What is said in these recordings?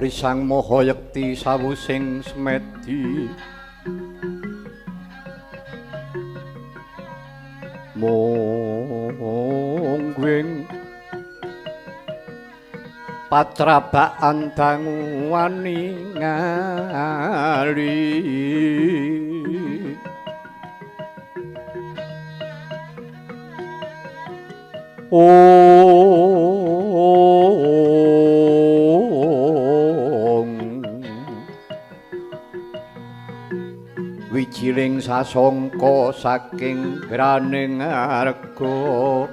Kaparisang Maha Yekti sawusing semedi mungguing patrabaan dangu ningali Wijiling sasongko saking graning arga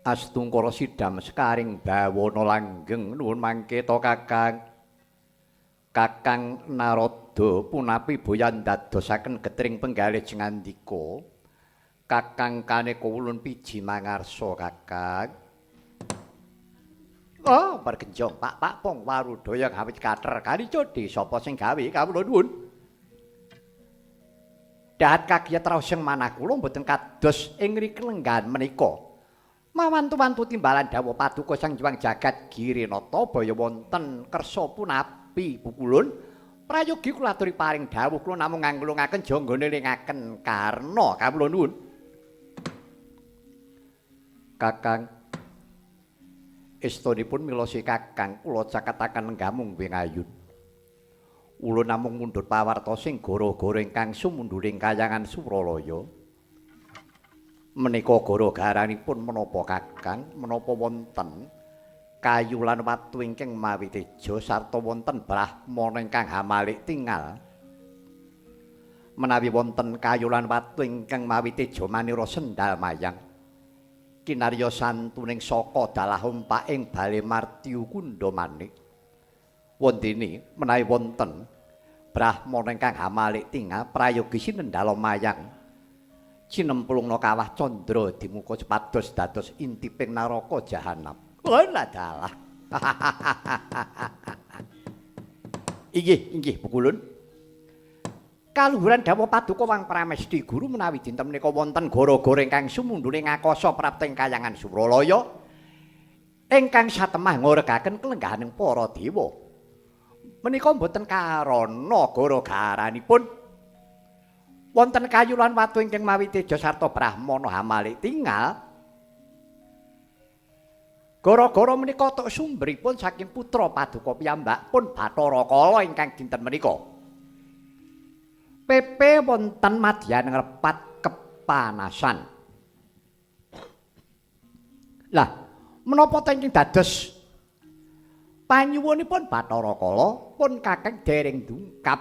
Astungkara sidam sekaring bawana langgeng nuwun mangke to Kakang. Kakang Narada punapi boyan dadosaken getring penggalih jengandika. Kakang kaneka ulun piji mangarsa Kakang. Oh, pergenjong Pak Pak Pong warudaya awit kater kalica sapa sing gawe kawula nuwun. Dahat kagiyat raos sing manah kula mboten kados ing ngriki lenggahan menika. Mawantu-wantu timbalan dawuh paduka Sang Hyang Jagat Girinata baya wonten kersa punapi pukulun prayogi kula aturi paring dawuh kula namung nganglungaken janggane lingaken karna kawula nuwun. Kakang estunipun milosi Kakang kula caketaken nggamung wingayun. Ulun namung mundhut pawarta sing gara-gara ingkang sumunduring kayangan Suralaya. Menika gara-garanipun menapa Kakang, menapa wonten kayu lan watu ingkang mawi teja sarta wonten brahmana ingkang hamalik tingal. Menawi wonten kayu lan watu ingkang mawi teja manira sendal mayang. Kinarya santuning saka dalah ompak ing bale Martyu Kundha Manik. Wondene menawi wonten brahmana ingkang hamalik tingal prayogi sinendhala mayang. Cinemplungna kawah candra dimuka sepados dados intiping naraka jahanam. Wah dalah. Inggih, inggih pukulun. Kaluhuran dawuh paduka Wang Pramesti Guru menawi dinten menika wonten gara-gara ingkang sumundhune ngakasa prapta ing kayangan Suralaya ingkang satemah ngregaken kelenggahaning para dewa. Menika mboten karana gara-garanipun wonten kayu lan watu ingkang mawi teja sarta brahmana hamalik tingal. Gara-gara menika tok sumberipun saking putra paduka piyambak pun Bathara Kala ingkang dinten menika. Pepe wonten madyan ngrepat kepanasan. Lah, menapa ta ingkang dados panyuwunipun Bathara Kala pun kakang dereng dungkap.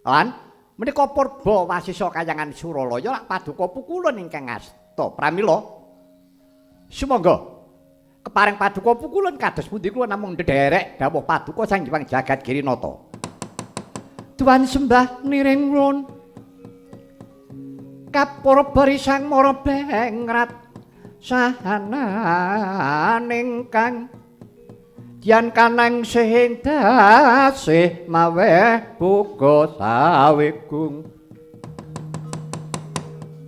Lan menika purba wasisa kayangan Suralaya lak paduka pukulun ingkang asta. Pramila sumangga kepareng paduka pukulun kados pundi kula namung ndherek dawuh paduka Sang Hyang Jagat Girinata. Tuan sembah niring ulun kapura barisang mara bengrat sahananing kang Dian kanang sing dasih maweh buka sawigung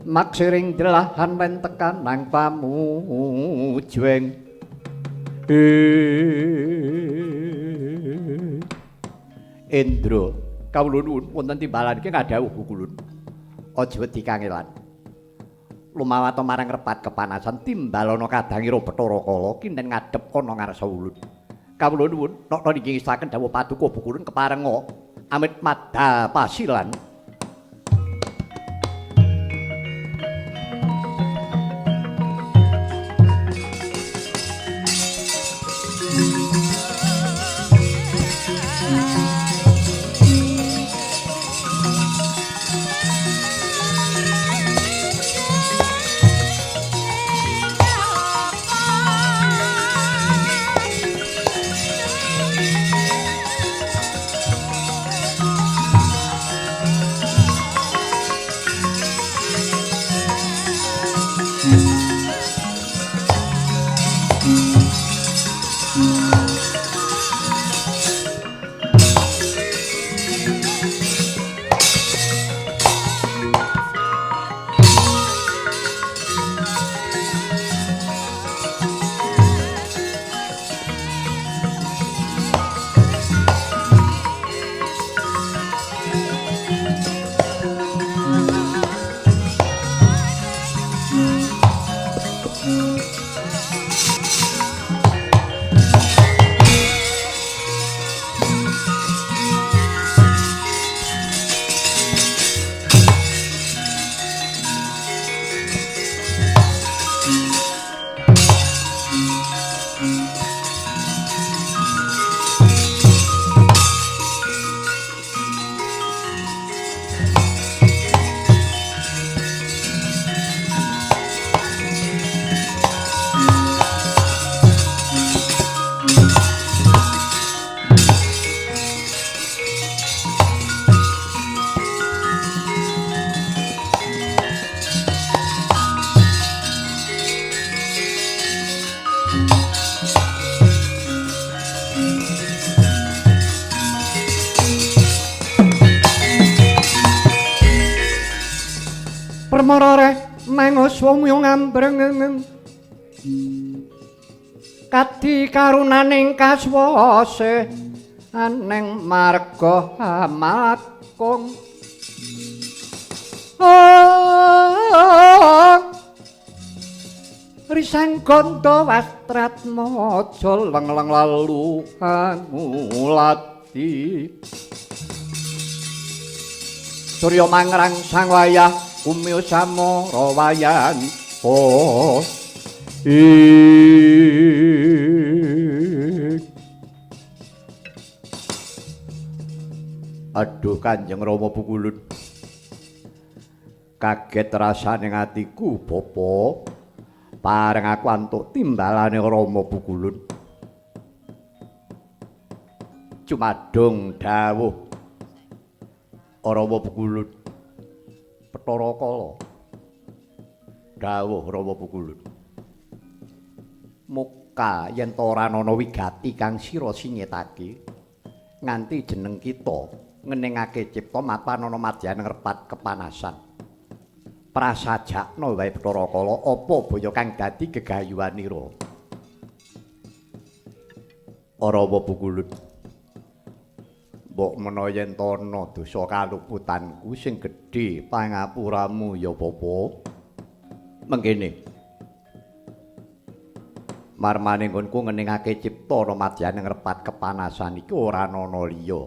maksiring delahan wen tekanang pamujweng. Indra kawula nuwun wonten timbalan iki ngadhawuh pukulun aja wedi kangelan lumawata marang repat kepanasan timbalana kadangira Bathara Kala kinten ngadhep ana ngarsa ulun. Kawula nuwun nokno niki ngistaken dawuh paduka pukulun keparenga amit madal pasilan. Permara nang swamya ngambreng kadi karunaning kaswase aneng marga amakung. Risang ganda wastratmaja leng-leng lalu angulati Surya mangrang sang wayah kumyo samara wayanto. Aduh Kanjeng Rama Pukulun, kaget rasane atiku bapa pareng aku antuk timbalane Rama Pukulun. Cumadung dawuh Rama Pukulun, Bathara Kala. Dawuh Rama Pukulun, muka yen ta ora ana wigati kang sira singetake nganti jeneng kita ngeningake cipta mapan ana madyaning repat kepanasan. Prasajakna wae Bathara Kala apa baya kang dadi gegayuhanira. Rama Pukulun, mbok menawa yen ta ana dosa kaluputanku sing gedhe pangapuramu ya bapa. Mengkene marmane nggonku ngeningake cipta ana madyaning repat kepanasan iki ora ana liya.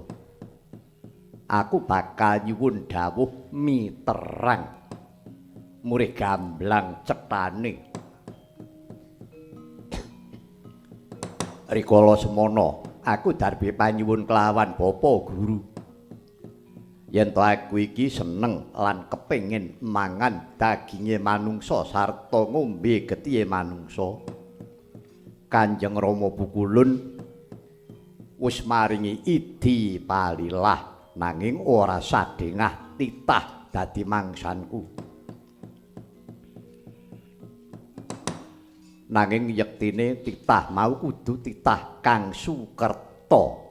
Aku bakal nyuwun dawuh miterang murih gamblang cethane. Rikala semana aku darbe panyuwun kelawan bapa guru yen to aku iki seneng lan kepengin mangan daginge manungsa sarta ngombe getihe manungsa. Kanjeng Rama Pukulun wis maringi idi palilah nanging ora sadengah titah dadi mangsanku. Nanging yektine titah mau kudu titah kang sukerta.